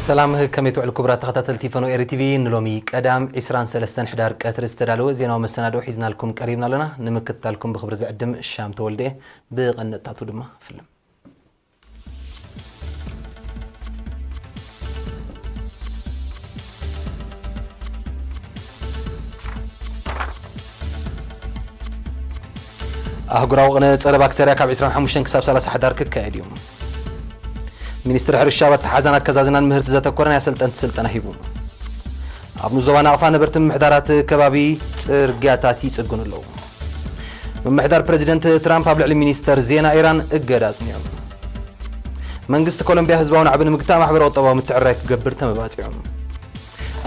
ሰላም፣ ከመይ ትውዕል ክቡራት ተኸታተልቲ ፈኖ ኤሪ ቲቪ? ንሎሚ ቀዳም ዕስራን ሰለስተን ሕዳር ቀትሪ ዝተዳለወ ዜናዊ መሰናድኦ ሒዝናልኩም ቀሪብና ኣለና። ንምክትታልኩም ብኽብሪ ዝዕድም ሻም ተወልደ። ብቐንድታቱ ድማ ፍልም። ኣህጉራዊ ቅነ ጸረ ባክተርያ ካብ ዕስራን ሓሙሽተን ክሳብ ሰላሳ ሕዳር ክካየድ እዩ። ሚኒስትሪ ሕርሻ፣ ኣተሓሕዛን ኣከዛዝናን ምህርቲ ዘተኮረ ናይ ኣሰልጠንቲ ስልጠና ሂቡ። ኣብ ንዞባ ናቕፋ ነበርቲ ምምሕዳራት ከባቢ ጽርግያታት ይጽግኑ ኣለዉ። ምምሕዳር ፕረዚደንት ትራምፕ ኣብ ልዕሊ ሚኒስተር ዜና ኢራን እገዳ ኣጽኒዑ። መንግስቲ ኮሎምብያ ህዝባዊ ናዕቢ ንምግታእ ማሕበረ ቁጠባዊ ምትዕርራይ ክገብር ተመባጺዑ።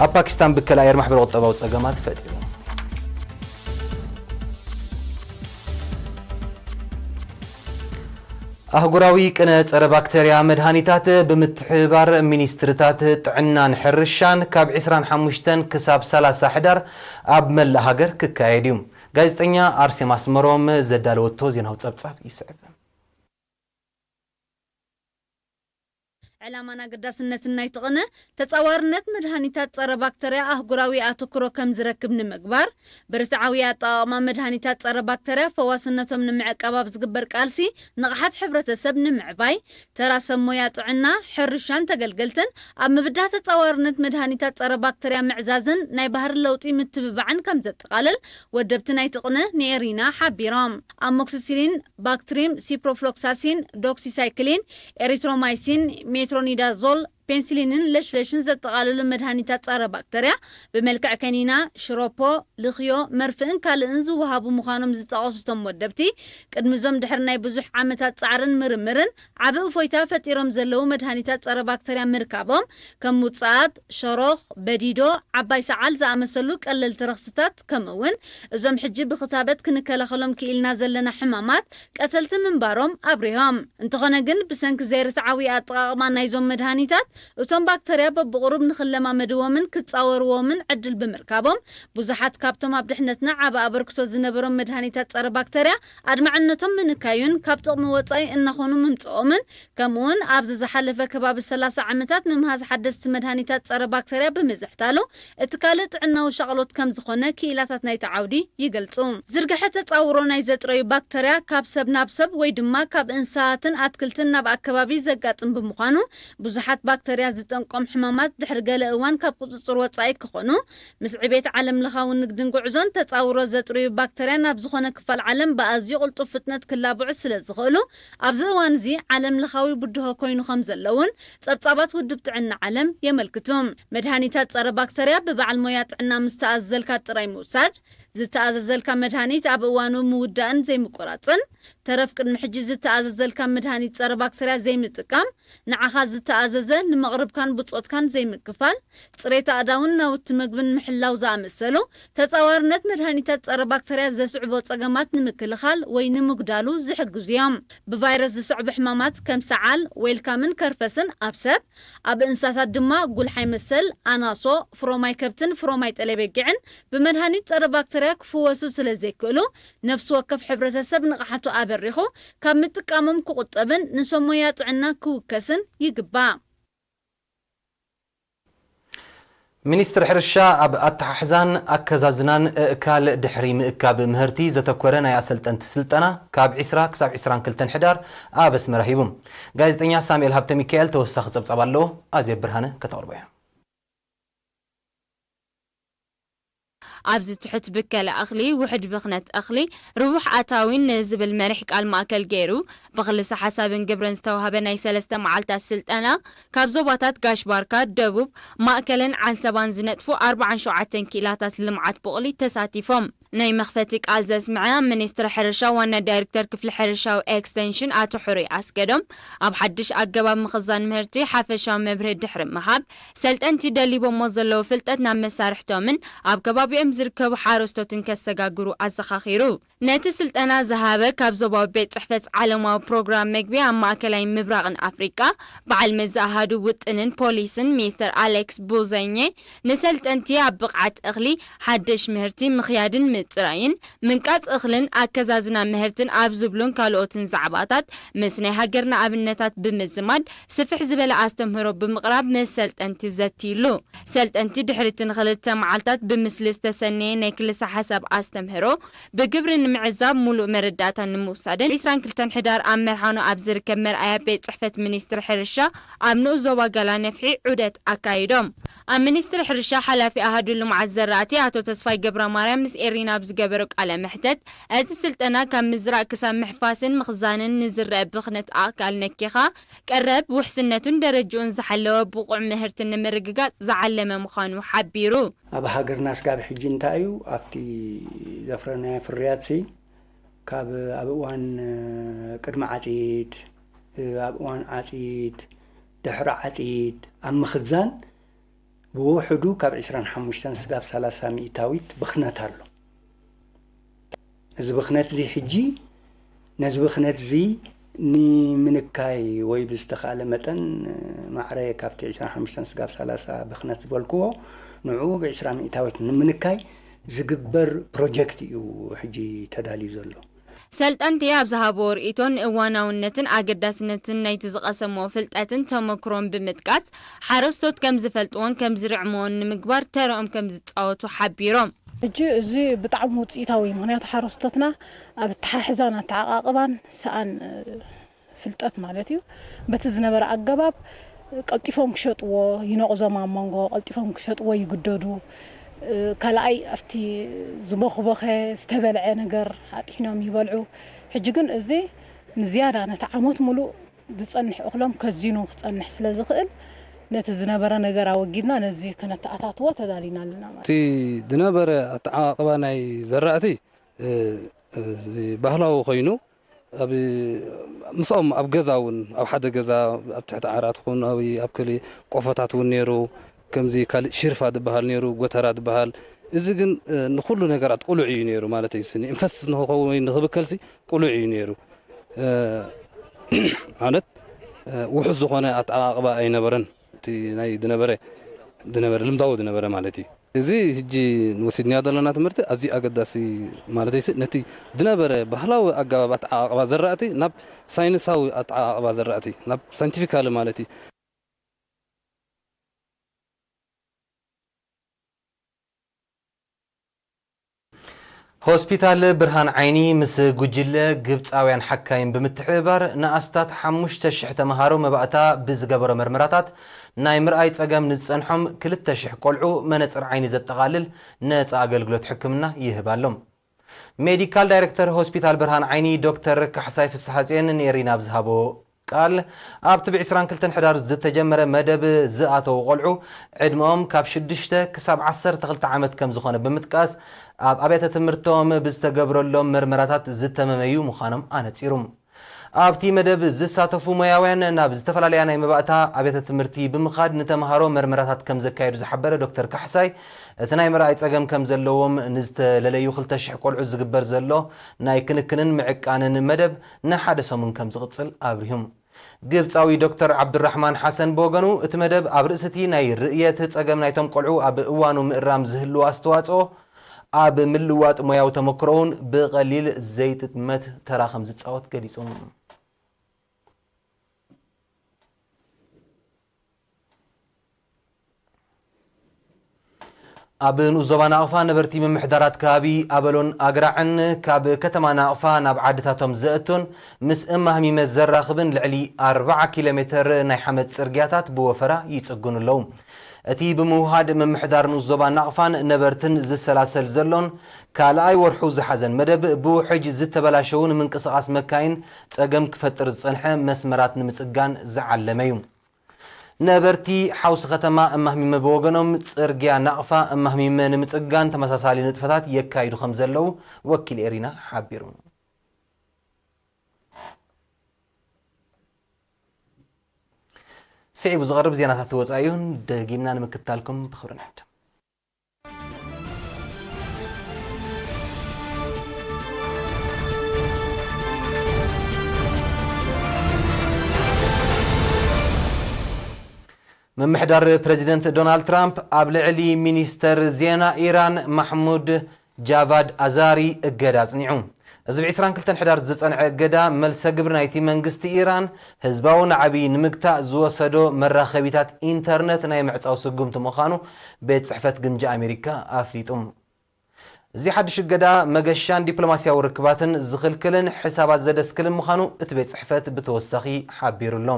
ኣብ ፓኪስታን ብከላ ኣየር ማሕበረ ቁጠባዊ ጸገማት ፈጢሩ። ኣህጉራዊ ቅነ ጸረ ባክተርያ መድሃኒታት ብምትሕብባር ሚኒስትርታት ጥዕናን ሕርሻን ካብ ዕስራን ሓሙሽተን ክሳብ ሰላሳ ሕዳር ኣብ መላእ ሃገር ክካየድ እዩ። ጋዜጠኛ ኣርሴማ ኣስመሮም ዘዳለወቶ ዜናዊ ጸብጻብ ይስዕብ። ዕላማን ኣገዳስነትን ናይቲ ቅነ፣ ተጻዋርነት መድሃኒታት ጸረ ባክተርያ ኣህጉራዊ ኣተኩሮ ከም ዝረክብ ንምግባር፣ ብርትዓዊ ኣጠቓቕማ መድሃኒታት ጸረ ባክተርያ ፈዋስነቶም ንምዕቃብ ኣብ ዝግበር ቃልሲ ንቕሓት ሕብረተሰብ ንምዕባይ፣ ተራ ሰብ ሞያ ጥዕና፣ ሕርሻን ተገልገልትን ኣብ ምብዳህ ተጻዋርነት መድሃኒታት ጸረ ባክተርያ ምዕዛዝን ናይ ባህሪ ለውጢ ምትብባዕን ከም ዘጠቓልል ወደብቲ ናይቲ ቅነ ንኤሪና ሓቢሮም። ኣሞክሲሲሊን፣ ባክትሪም፣ ሲፕሮፍሎክሳሲን፣ ዶክሲሳይክሊን፣ ኤሪትሮማይሲን፣ ሜትሮኒዳዞል፣ ፔንሲሊንን ለሽለሽን ዘጠቓልሉ መድሃኒታት ጸረ ባክተርያ ብመልክዕ ከኒና፣ ሽሮፖ፣ ልኽዮ፣ መርፍእን ካልእን ዝወሃቡ ምዃኖም ዝጠቐሱ እቶም ወደብቲ፣ ቅድሚ እዞም ድሕሪ ናይ ብዙሕ ዓመታት ጻዕርን ምርምርን ዓቢ እፎይታ ፈጢሮም ዘለዉ መድሃኒታት ጸረ ባክተርያ ምርካቦም፣ ከም ውጽኣት፣ ሸሮኽ፣ በዲዶ፣ ዓባይ ሰዓል ዝኣመሰሉ ቀለልቲ ረኽስታት፣ ከምኡ'ውን እዞም ሕጂ ብኽታበት ክንከላኸሎም ክኢልና ዘለና ሕማማት ቀተልቲ ምንባሮም ኣብሪሆም። እንተኾነ ግን፣ ብሰንኪ ዘይርትዓዊ ኣጠቓቕማ ናይዞም መድሃኒታት፣ እቶም ባክተርያ በብቑሩብ ንኽለማመድዎምን ክጻወርዎምን ዕድል ብምርካቦም፣ ብዙሓት ካብቶም ኣብ ድሕነትና ዓቢ ኣበርክቶ ዝነበሮም መድሃኒታት ጸረ ባክተርያ ኣድማዕነቶም ምንካዩን ካብ ጥቕሚ ወጻኢ እናኾኑ ምምጽኦምን፣ ከምኡ'ውን ኣብዚ ዝሓለፈ ከባቢ ሰላሳ ዓመታት ምምሃዝ ሓደስቲ መድሃኒታት ጸረ ባክተርያ ብምዝሕታሉ፣ እቲ ካልእ ጥዕናዊ ሻቕሎት ከም ዝኾነ ክኢላታት ናይቲ ዓውዲ ይገልጹ። ዝርግሐ ተጻውሮ ናይ ዘጥረዩ ባክተርያ ካብ ሰብ ናብ ሰብ ወይ ድማ ካብ እንስሳትን ኣትክልትን ናብ ኣከባቢ ዘጋጥም ብምዃኑ፣ ብዙሓት ባክተርያ ዝጠንቆም ሕማማት ድሕሪ ገለ እዋን ካብ ቁጽጽር ወጻኢ ክኾኑ፣ ምስ ዕቤት ዓለም ለኻዊ ንግድን ጉዕዞን ተጻውሮ ዘጥርዩ ባክተርያ ናብ ዝኾነ ክፋል ዓለም ብኣዝዩ ቅልጡፍ ፍጥነት ክላብዑ ስለ ዝኽእሉ፣ ኣብዚ እዋን እዚ ዓለም ለኻዊ ብድሆ ኮይኑ ከም ዘለውን ጸብጻባት ውድብ ጥዕና ዓለም የመልክቱ። መድሃኒታት ጸረ ባክተርያ ብበዓል ሞያ ጥዕና ምስ ተኣዘዘልካ ጥራይ ምውሳድ፣ ዝተኣዘዘልካ መድሃኒት ኣብ እዋኑ ምውዳእን ዘይምቁራጽን፣ ተረፍ ቅድሚ ሕጂ ዝተኣዘዘልካ መድሃኒት ጸረ ባክተርያ ዘይምጥቃም፣ ንዓኻ ዝተኣዘዘ ንመቕርብካን ብጾትካን ዘይምክፋል፣ ጽሬት ኣእዳውን ናውቲ ምግብን ምሕላው ዝኣመሰሉ ተጻዋርነት መድሃኒታት ጸረ ባክተርያ ዘስዕቦ ጸገማት ንምክልኻል ወይ ንምጉዳሉ ዝሕግዙ እዮም። ብቫይረስ ዝስዕቡ ሕማማት ከም ሰዓል፣ ዌልካምን ከርፈስን ኣብ ሰብ፣ ኣብ እንስሳታት ድማ ጉልሓይ መሰል፣ ኣናሶ፣ ፍሮማይ ከብትን ፍሮማይ ጠለቤጊዕን ብመድሃኒት ጸረ ባክተርያ ክፍወሱ ስለ ዘይክእሉ፣ ነፍሲ ወከፍ ሕብረተሰብ ንቕሓቱ ኣበሪኹ ካብ ምጥቃሞም ክቑጠብን ንሰብ ሞያ ጥዕና ክውከስን ይግባእ። ሚኒስትሪ ሕርሻ ኣብ ኣተሓሕዛን ኣከዛዝናን እእካል ድሕሪ ምእካብ ምህርቲ ዘተኮረ ናይ ኣሰልጠንቲ ስልጠና ካብ ዕስራ ክሳብ ዕስራን ክልተን ሕዳር ኣብ ኣስመራ ሂቡ። ጋዜጠኛ ሳሙኤል ሃብተ ሚካኤል ተወሳኺ ጸብጻብ ኣለዎ። ኣዜብ ብርሃነ ከተቕርቦ እያ። ኣብዚ ትሑት ብከላ እኽሊ፣ ውሑድ ብኽነት እኽሊ፣ ርቡሕ ኣታዊ ንዝብል መሪሕ ቃል ማእከል ገይሩ፣ ብኽልሰ ሓሳብን ግብርን ዝተዋህበ ናይ ሰለስተ መዓልታት ስልጠና፣ ካብ ዞባታት ጋሽ ባርካ፣ ደቡብ፣ ማእከልን ዓንሰባን ዝነጥፉ ኣርባዓን ሸውዓተን ክኢላታት ልምዓት ቡቕሊ ተሳቲፎም። ናይ መኽፈቲ ቃል ዘስምዐ ሚኒስትሪ ሕርሻ ዋና ዳይሬክተር ክፍሊ ሕርሻዊ ኤክስቴንሽን ኣቶ ሕሩይ ኣስገዶም፣ ኣብ ሓድሽ ኣገባብ ምኽዛን ምህርቲ ሓፈሻዊ መብርሂ ድሕሪ ምሃብ፣ ሰልጠንቲ ደሊቦሞ ዘለዉ ፍልጠት ናብ መሳርሕቶምን ኣብ ከባቢኦም ዝርከቡ ሓረስቶትን ከሰጋግሩ ኣዘኻኺሩ። ነቲ ስልጠና ዝሃበ ካብ ዞባዊ ቤት ጽሕፈት ዓለማዊ ፕሮግራም መግቢ ኣብ ማእከላይ ምብራቕን ኣፍሪቃ በዓል መዚ ኣሃዱ ውጥንን ፖሊስን ሚስተር ኣሌክስ ቡዘኘ፣ ንሰልጠንቲ ኣብ ብቕዓት እኽሊ፣ ሓደሽ ምህርቲ ምኽያድን ምጽራይን ምንቃጽ እኽልን ኣከዛዝና ምህርትን ኣብ ዝብሉን ካልኦትን ዛዕባታት ምስ ናይ ሃገርና ኣብነታት ብምዝማድ ስፍሕ ዝበለ ኣስተምህሮ ብምቕራብ ምስ ሰልጠንቲ ዘትይሉ። ሰልጠንቲ ድሕሪ እቲ ንኽልተ መዓልታት ብምስሊ ዝተሰነየ ናይ ክልሰ ሓሳብ ኣስተምህሮ ብግብሪ ንምዕዛብ ሙሉእ መረዳእታ ንምውሳድን ዒስራን ክልተን ሕዳር ኣብ መርሃኖ ኣብ ዝርከብ መርኣያ ቤት ጽሕፈት ሚኒስትሪ ሕርሻ ኣብ ንኡስ ዞባ ጋላ ነፍሒ ዑደት ኣካይዶም። ኣብ ሚኒስትሪ ሕርሻ ሓላፊ ኣሃዱ ልምዓት ዘራእቲ ኣቶ ተስፋይ ገብረማርያም ምስ ኤሪና ኣብ ዝገበሮ ቃለ መሕተት፣ እቲ ስልጠና ካብ ምዝራእ ክሳብ ምሕፋስን ምኽዛንን ንዝረአ ብኽነት ኣእካል ነኪኻ ቀረብ ውሕስነቱን ደረጅኡን ዝሓለወ ብቑዕ ምህርቲ ንምርግጋጽ ዝዓለመ ምዃኑ ሓቢሩ። ኣብ ሃገርና ስጋብ ሕጂ እንታይ እዩ ኣብቲ ዘፍረናዮ ፍርያትሲ ካብ ኣብ እዋን ቅድሚ ዓጺድ፣ ኣብ እዋን ዓጺድ፣ ድሕሪ ዓጺድ ኣብ ምኽዛን ብውሕዱ ካብ ዒስራን ሓሙሽተን ስጋብ ሰላሳ ሚእታዊት ብኽነት ኣሎ። እዚ ብኽነት እዚ ሕጂ ነዚ ብኽነት እዚ ንምንካይ ወይ ብዝተኻእለ መጠን ማዕረ ካብቲ ዒስራን ሓሙሽተን ስጋብ ሰላሳ ብኽነት ዝበልክዎ ንዕኡ ብ ዒስራ ሚእታዊት ንምንካይ ዝግበር ፕሮጀክት እዩ ሕጂ ተዳልዩ ዘሎ። ሰልጠንቲ ኣብ ዝሃብዎ ርእይቶ ንእዋናውነትን ኣገዳስነትን ናይቲ ዝቐሰምዎ ፍልጠትን ተመክሮን ብምጥቃስ ሓረስቶት ከም ዝፈልጥዎን ከም ዝርዕምዎን ንምግባር ተረኦም ከም ዝጻወቱ ሓቢሮም። ሕጂ እዚ ብጣዕሚ ውፅኢታዊ እዩ። ምኽንያቱ ሓረስቶትና ኣብ ኣተሓሕዛን ኣተዓቓቕባን ሰኣን ፍልጠት ማለት እዩ። በቲ ዝነበረ ኣገባብ ቀልጢፎም ክሸጥዎ ይነቕዞም፣ ኣብ መንጎ ቀልጢፎም ክሸጥዎ ይግደዱ። ካልኣይ ኣብቲ ዝቦኽቦኸ ዝተበልዐ ነገር ኣጢሕኖም ይበልዑ። ሕጂ ግን እዚ ንዝያዳ ነቲ ዓመት ሙሉእ ዝጸንሕ እኽሎም ከዚኑ ክጸንሕ ስለ ዝኽእል ነቲ ዝነበረ ነገር ኣወጊድና ነዚ ከነተኣታትዎ ተዳሊና ኣለና ማለት እቲ እዩ። ዝነበረ ኣተዓቓቕባ ናይ ዘራእቲ እ፣ እዚ ባህላዊ ኮይኑ ኣብ ምስኦም ኣብ ገዛ እውን ኣብ ሓደ ገዛ ኣብ ትሕቲ ዓራት ኹን ኣብ ኣብ ከሊ ቆፎታት እውን ነይሩ። ከምዚ ካልእ ሽርፋ ዝበሃል ነይሩ፣ ጎተራ ዝበሃል። እዚ ግን እ፣ ንኹሉ ነገራት ቁሉዕ እዩ ነይሩ ማለት እዩ። ንኢንቨስት ንክኸውን ወይ ንክብከልሲ ቁሉዕ እዩ ነይሩ። እ፣ ማለት እ፣ ውሑስ ዝኾነ ኣተዓቓቕባ ኣይነበረን። እቲ ናይ ዝነበረ ዝነበረ ልምዳዊ ዝነበረ ማለት እዩ። እዚ ሕጂ ንወሲድናዮ ዘለና ትምህርቲ ኣዝዩ ኣገዳሲ ማለት እዩ። ነቲ ዝነበረ ባህላዊ ኣገባብ ኣተዓቓቕባ ዘራእቲ ናብ ሳይንሳዊ ኣተዓቓቕባ ዘራእቲ ናብ ሳይንቲፊካሊ ማለት እዩ። ሆስፒታል ብርሃን ዓይኒ ምስ ጉጅለ ግብጻውያን ሓካይም ብምትሕብባር ንኣስታት ሓሙሽተ ሽሕ ተመሃሮ መባእታ ብዝገበሮ መርመራታት ናይ ምርኣይ ጸገም ንዝጸንሖም ክልተ ሽሕ ቆልዑ መነጽር ዓይኒ ዘጠቓልል ነጻ ኣገልግሎት ሕክምና ይህብ ኣሎ። ሜዲካል ዳይሬክተር ሆስፒታል ብርሃን ዓይኒ ዶክተር ካሕሳይ ፍስሓጽዮን ንኤሪና ኣብ ዝሃቦ ቃል፣ ኣብቲ ብ ዒስራን ክልተን ሕዳር ዝተጀመረ መደብ ዝኣተዉ ቆልዑ ዕድመኦም ካብ ሽዱሽተ ክሳብ ዓሰርተ ክልተ ዓመት ከም ዝኾነ ብምጥቃስ፣ ኣብ ኣብያተ ትምህርቶም ብዝተገብረሎም መርመራታት ዝተመመዩ ምዃኖም ኣነጺሩ። ኣብቲ መደብ ዝሳተፉ ሞያውያን ናብ ዝተፈላለያ ናይ መባእታ ኣብያተ ትምህርቲ ብምኻድ ንተምሃሮ መርመራታት ከም ዘካየዱ ዝሓበረ ዶክተር ካሕሳይ፣ እቲ ናይ ምርኣይ ጸገም ከም ዘለዎም ንዝተለለዩ ክልተ ሽሕ ቆልዑ ዝግበር ዘሎ ናይ ክንክንን ምዕቃንን መደብ ንሓደ ሰሙን ከም ዝቕጽል ኣብሪሁ። ግብጻዊ ዶክተር ዓብዱራሕማን ሓሰን ብወገኑ፣ እቲ መደብ ኣብ ርእሲ እቲ ናይ ርእየት ጸገም ናይቶም ቆልዑ ኣብ እዋኑ ምእራም ዝህልዎ ኣስተዋጽኦ፣ ኣብ ምልዋጥ ሞያዊ ተመክሮውን ብቐሊል ዘይጥጥመት ተራ ከም ዝጻወት ገሊጹ። ኣብ ንኡስ ዞባ ናቕፋ ነበርቲ ምምሕዳራት ከባቢ ኣበሎን ኣግራዕን ካብ ከተማ ናቕፋ ናብ ዓድታቶም ዘእቱን ምስ እማህሚመ ዘራኽብን ልዕሊ ኣርብዓ ኪሎ ሜተር ናይ ሓመድ ጽርግያታት ብወፈራ ይጽግኑ ኣለዉ። እቲ ብምውሃድ ምምሕዳር ንኡስ ዞባ ናቕፋን ነበርትን ዝሰላሰል ዘሎን ካልኣይ ወርሑ ዝሓዘን መደብ ብውሕጅ ዝተበላሸዉ ንምንቅስቓስ መካይን ጸገም ክፈጥር ዝጸንሐ መስመራት ንምጽጋን ዝዓለመ እዩ። ነበርቲ ሓውሲ ከተማ እማህሚመ ብወገኖም፣ ጽርግያ ናቕፋ እማህሚመ ንምጽጋን ተመሳሳሊ ንጥፈታት የካይዱ ከም ዘለዉ ወኪል ኤሪና ሓቢሩ። ስዒቡ ዝቐርብ ዜናታት ወጻኢ እዩ፣ ደጊምና ንምክታልኩም ብኽብሪ ንዕድም። ምምሕዳር ፕረዚደንት ዶናልድ ትራምፕ ኣብ ልዕሊ ሚኒስተር ዜና ኢራን ማሕሙድ ጃቫድ ኣዛሪ እገዳ ኣጽኒዑ። እዚ ብ ዕስራን ክልተን ሕዳር ዝጸንዐ እገዳ፣ መልሰ ግብሪ ናይቲ መንግስቲ ኢራን፣ ህዝባዊ ናዕቢ ንምግታእ ዝወሰዶ መራኸቢታት ኢንተርነት ናይ ምዕጻው ስጉምቲ ምዃኑ ቤት ጽሕፈት ግምጃ ኣሜሪካ ኣፍሊጡ። እዚ ሓድሽ እገዳ፣ መገሻን ዲፕሎማስያዊ ርክባትን ዝኽልክልን ሕሳባት ዘደስክልን ምዃኑ እቲ ቤት ጽሕፈት ብተወሳኺ ሓቢሩ ኣሎ።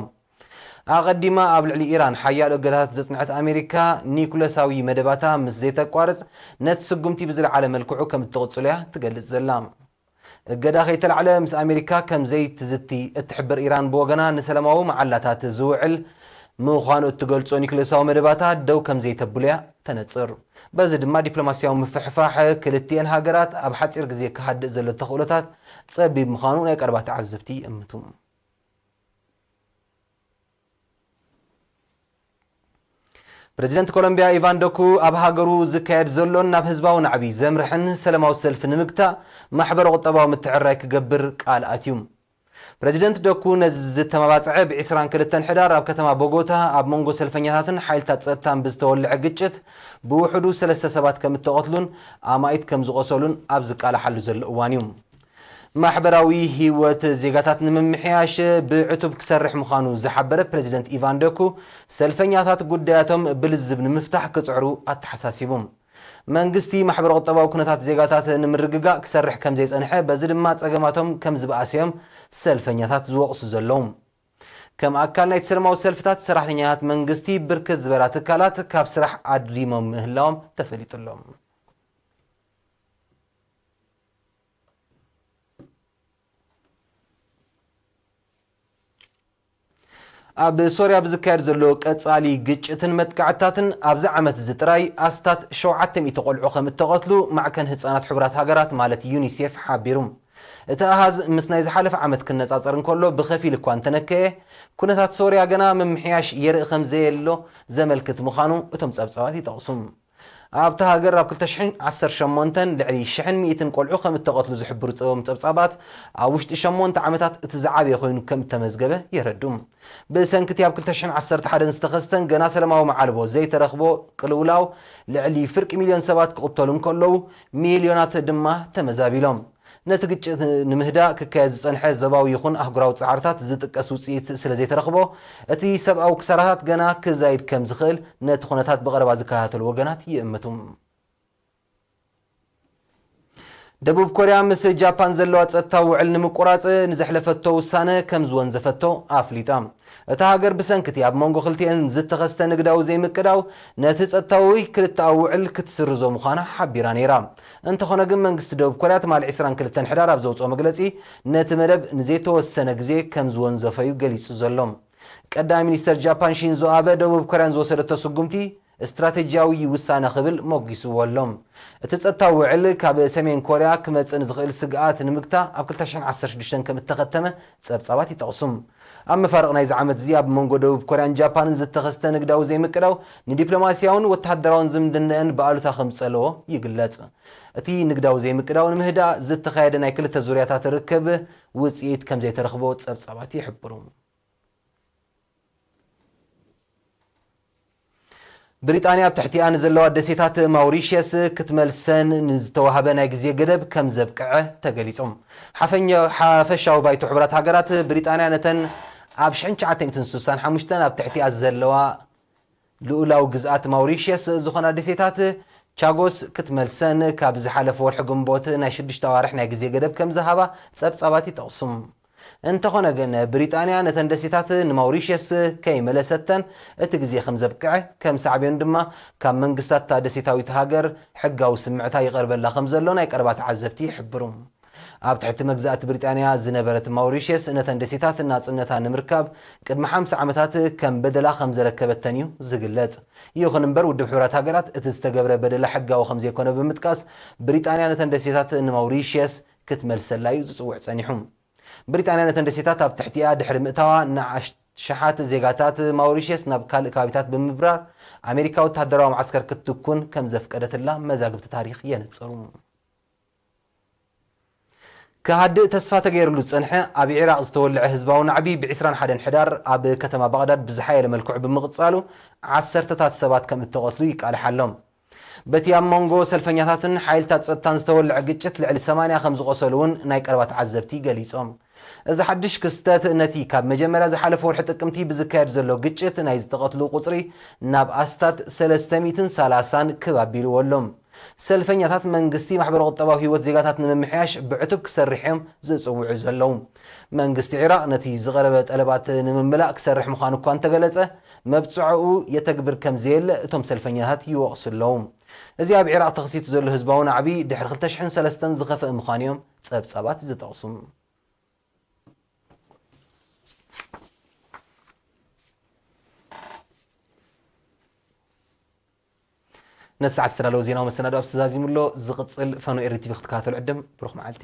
ኣቐዲማ ኣብ ልዕሊ ኢራን ሓያሎ እገዳታት ዘጽንዐት ኣሜሪካ፣ ኒኩለሳዊ መደባታ ምስ ዘይተቋርጽ፣ ነቲ ስጉምቲ ብዝለዓለ መልክዑ ከም እትቕጽሎ እያ ትገልጽ ዘላ። እገዳ ከይተላዕለ ምስ ኣሜሪካ ከም ዘይትዝቲ እትሕብር ኢራን ብወገና፣ ንሰላማዊ መዓላታት ዝውዕል ምዃኑ እትገልጾ ኒኩለሳዊ መደባታ ደው ከም ዘይተብሎ እያ ተነጽር። በዚ ድማ ዲፕሎማስያዊ ምፍሕፋሕ ክልቲኤን ሃገራት ኣብ ሓጺር ግዜ ክሃድእ ዘሎ ተኽእሎታት ጸቢብ ምዃኑ ናይ ቀረባ ተዓዘብቲ ይእምቱ። ፕረዚደንት ኮሎምቢያ ኢቫን ዶኩ፣ ኣብ ሃገሩ ዝካየድ ዘሎን ናብ ህዝባዊ ናዕቢ ዘምርሕን ሰላማዊ ሰልፊ ንምግታእ ማሕበረ ቁጠባዊ ምትዕርራይ ክገብር ቃል ኣትዩ። ፕረዚደንት ዶኩ ነዚ ዝተመባጽዐ፣ ብ ዕስራን ክልተን ሕዳር ኣብ ከተማ ቦጎታ ኣብ መንጎ ሰልፈኛታትን ሓይልታት ጸጥታን ብዝተወልዐ ግጭት ብውሕዱ ሰለስተ ሰባት ከም እተቐትሉን ኣማኢት ከም ዝቖሰሉን ኣብ ዝቃላሓሉ ዘሎ እዋን እዩ። ማሕበራዊ ህይወት ዜጋታት ንምምሕያሽ ብዕቱብ ክሰርሕ ምዃኑ ዝሓበረ ፕረዚደንት ኢቫን ደኩ፣ ሰልፈኛታት ጉዳያቶም ብልዝብ ንምፍታሕ ክጽዕሩ ኣተሓሳሲቡ። መንግስቲ ማሕበረ ቁጠባዊ ኩነታት ዜጋታት ንምርግጋእ ክሰርሕ ከም ዘይጸንሐ፣ በዚ ድማ ጸገማቶም ከም ዝበኣሰዮም ሰልፈኛታት ዝወቕሱ ዘለዉ። ከም ኣካል ናይቲ ሰላማዊ ሰልፍታት፣ ሰራሕተኛታት መንግስቲ ብርክት ዝበላ ትካላት ካብ ስራሕ ኣድሪሞም ምህላዎም ተፈሊጡ ኣሎ። ኣብ ሶርያ ብዝካየድ ዘሎ ቀጻሊ ግጭትን መጥቃዕትታትን፣ ኣብዚ ዓመት እዚ ጥራይ ኣስታት ሸውዓተ ሚእቲ ቆልዑ ከም እተቐትሉ ማዕከን ህጻናት ሕቡራት ሃገራት ማለት ዩኒሴፍ ሓቢሩ። እቲ ኣሃዝ ምስ ናይ ዝሓለፈ ዓመት ክነጻጸር እንከሎ ብኸፊል እኳ እንተነከየ፣ ኩነታት ሶርያ ገና ምምሕያሽ የርኢ ከም ዘየሎ ዘመልክት ምዃኑ እቶም ጸብጻባት ይጠቕሱ። ኣብታ ሃገር ኣብ ክልተ ሽሕን ዓሰርተ ሸሞንተን ልዕሊ ሽሕን ሚእትን ቆልዑ ከም እተቐትሉ ዝሕብሩ እቶም ጸብጻባት፣ ኣብ ውሽጢ ሸሞንተ ዓመታት እቲ ዝዓበየ ኮይኑ ከም እተመዝገበ የረድኡ። ብሰንኪ እቲ ኣብ ክልተ ሽሕን ዓሰርተ ሓደን ዝተኸስተን ገና ሰላማዊ መዓልቦ ዘይተረኽቦ ቅልውላው፣ ልዕሊ ፍርቂ ሚልዮን ሰባት ክቕተሉ እንከለዉ፣ ሚልዮናት ድማ ተመዛቢሎም። ነቲ ግጭት ንምህዳእ ክካየድ ዝጸንሐ ዞባዊ ይኹን ኣህጉራዊ ጻዕርታት ዝጥቀስ ውጽኢት ስለ ዘይተረኽቦ፣ እቲ ሰብኣዊ ክሳራታት ገና ክዛይድ ከም ዝኽእል ነቲ ኩነታት ብቐረባ ዝከታተሉ ወገናት ይእምቱ። ደቡብ ኮርያ ምስ ጃፓን ዘለዋ ጸጥታዊ ውዕል ንምቁራጽ ንዘሕለፈቶ ውሳነ ከም ዝወንዘፈቶ ኣፍሊጣ። እታ ሃገር ብሰንኪ እቲ ኣብ መንጎ ክልቲኤን ዝተኸስተ ንግዳዊ ዘይምቅዳው፣ ነቲ ጸጥታዊ ክልተኣዊ ውዕል ክትስርዞ ምዃና ሓቢራ ነይራ። እንተኾነ ግን፣ መንግስቲ ደቡብ ኮርያ ትማሊ ዕስራን ክልተን ሕዳር ኣብ ዘውጽኦ መግለጺ፣ ነቲ መደብ ንዘይተወሰነ ግዜ ከም ዝወንዘፈ እዩ ገሊጹ ዘሎ። ቀዳማይ ሚኒስተር ጃፓን ሺንዞ ኣበ፣ ደቡብ ኮርያ ንዝወሰደቶ ስጉምቲ ስትራተጂያዊ ውሳነ ክብል ሞጊስዎ ኣሎ። እቲ ጸጥታዊ ውዕል፣ ካብ ሰሜን ኮርያ ክመጽእ ንዝኽእል ስግኣት ንምግታእ ኣብ ክልተ ሽሕን ዓሰርተ ሽዱሽተን ከም እተኸተመ ጸብጻባት ይጠቕሱ። ኣብ መፋርቕ ናይዚ ዓመት እዚ ኣብ መንጎ ደቡብ ኮርያን ጃፓንን ዝተኸስተ ንግዳዊ ዘይምቅዳው፣ ንዲፕሎማስያውን ወተሃደራውን ዝምድናኣን ብኣሉታ ከም ዝጸለዎ ይግለጽ። እቲ ንግዳዊ ዘይምቅዳው ንምህዳእ ዝተኻየደ ናይ ክልተ ዙርያታት ርክብ ውጽኢት ከም ዘይተረኽቦ ጸብጻባት ይሕብሩ። ብሪጣንያ ኣብ ትሕቲኣ ንዘለዋ ደሴታት ማውሪሽየስ ክትመልሰን ንዝተዋህበ ናይ ግዜ ገደብ ከም ዘብቅዐ ተገሊጹ። ሓፈኛ-፣ ሓፈሻዊ ባይቶ ሕቡራት ሃገራት፣ ብሪጣንያ ነተን ኣብ ሽሕን ትሽዓተ ሚእትን ስሳን ሓሙሽተን ኣብ ትሕቲኣ ዘለዋ ልኡላዊ ግዝኣት ማውሪሽየስ ዝኾና ደሴታት ቻጎስ ክትመልሰን ካብ ዝሓለፈ ወርሒ ግንቦት ናይ ሽዱሽተ ኣዋርሕ ናይ ግዜ ገደብ ከም ዝሃባ ጸብጻባት ይጠቕሱ። እንተኾነ ግን፣ ብሪጣንያ ነተን ደሴታት ንማውሪሽየስ ከይመለሰተን፣ እቲ ግዜ ከም ዘብቅዐ፣ ከም ሳዕቤኑ ድማ ካብ መንግስታት እታ ደሴታዊት ሃገር ሕጋዊ ስምዕታ ይቐርበላ ከም ዘሎ ናይ ቀረባ ተዓዘብቲ ይሕብሩ። ኣብ ትሕቲ መግዛእቲ ብሪጣንያ ዝነበረት ማውሪሽየስ፣ ነተን ደሴታት ናጽነታ ንምርካብ ቅድሚ ሓምሳ ዓመታት ከም በደላ ከም ዘረከበተን እዩ ዝግለጽ። ይኹን እምበር፣ ውድብ ሕቡራት ሃገራት እቲ ዝተገብረ በደላ ሕጋዊ ከም ዘይኮነ ብምጥቃስ፣ ብሪጣንያ ነተን ደሴታት ንማውሪሽየስ ክትመልሰላ እዩ ዝጽውዕ ጸኒሑ። ብሪጣንያ ነተን ደሴታት ኣብ ትሕቲኣ ድሕሪ ምእታዋ፣ ንኣሽሓት ዜጋታት ማውሪሽየስ ናብ ካልእ ከባቢታት ብምብራር፣ ኣሜሪካ ወተሃደራዊ መዓስከር ክትትኩን ከም ዘፍቀደትላ መዛግብቲ ታሪኽ የነጽሩ። ክሃድእ ተስፋ ተገይርሉ ዝጸንሐ፣ ኣብ ዒራቕ ዝተወልዐ ህዝባዊ ናዕቢ፣ ብ ዕስራን ሓደን ሕዳር ኣብ ከተማ ባቕዳድ ብዝሓየለ መልክዑ ብምቕጻሉ፣ ዓሰርተታት ሰባት ከም እተቐትሉ ይቃላሕ ኣሎ። በቲ ኣብ መንጎ ሰልፈኛታትን ሓይልታት ጸጥታን ዝተወልዐ ግጭት ልዕሊ ሰማንያ ከም ዝቖሰሉ እውን ናይ ቀረባ ተዓዘብቲ ገሊጾም። እዚ ሓድሽ ክስተት ነቲ ካብ መጀመርያ ዝሓለፈ ወርሒ ጥቅምቲ ብዝካየድ ዘሎ ግጭት ናይ ዝተቐትሉ ቁጽሪ ናብ ኣስታት ሰለስተ ሚእትን ሰላሳን ክብ ኣቢልዎ ኣሎ። ሰልፈኛታት መንግስቲ ማሕበረ ቁጠባዊ ህይወት ዜጋታት ንምምሕያሽ ብዕቱብ ክሰርሕ እዮም ዝጽውዑ ዘለዉ። መንግስቲ ዒራቕ ነቲ ዝቐረበ ጠለባት ንምምላእ ክሰርሕ ምዃኑ እኳ እንተገለጸ፣ መብጽዖኡ የተግብር ከም ዘየለ እቶም ሰልፈኛታት ይወቕሱ ኣለዉ። እዚ ኣብ ዒራቕ ተኸሲቱ ዘሎ ህዝባዊ ናዕቢ ድሕሪ ክልተ ሽሕን ሰለስተን ዝኸፍአ ምዃኑ እዮም ጸብጻባት ዝጠቕሱ። ነዚ ሰዓት ዝተዳለወ ዜናዊ መሰናዶ ኣብዚ ተዛዚሙ ኣሎ። ዝቕጽል ፈኖ ኤሪ ቲቪ ክትከታተሉ ዕድም። ብሩኽ መዓልቲ።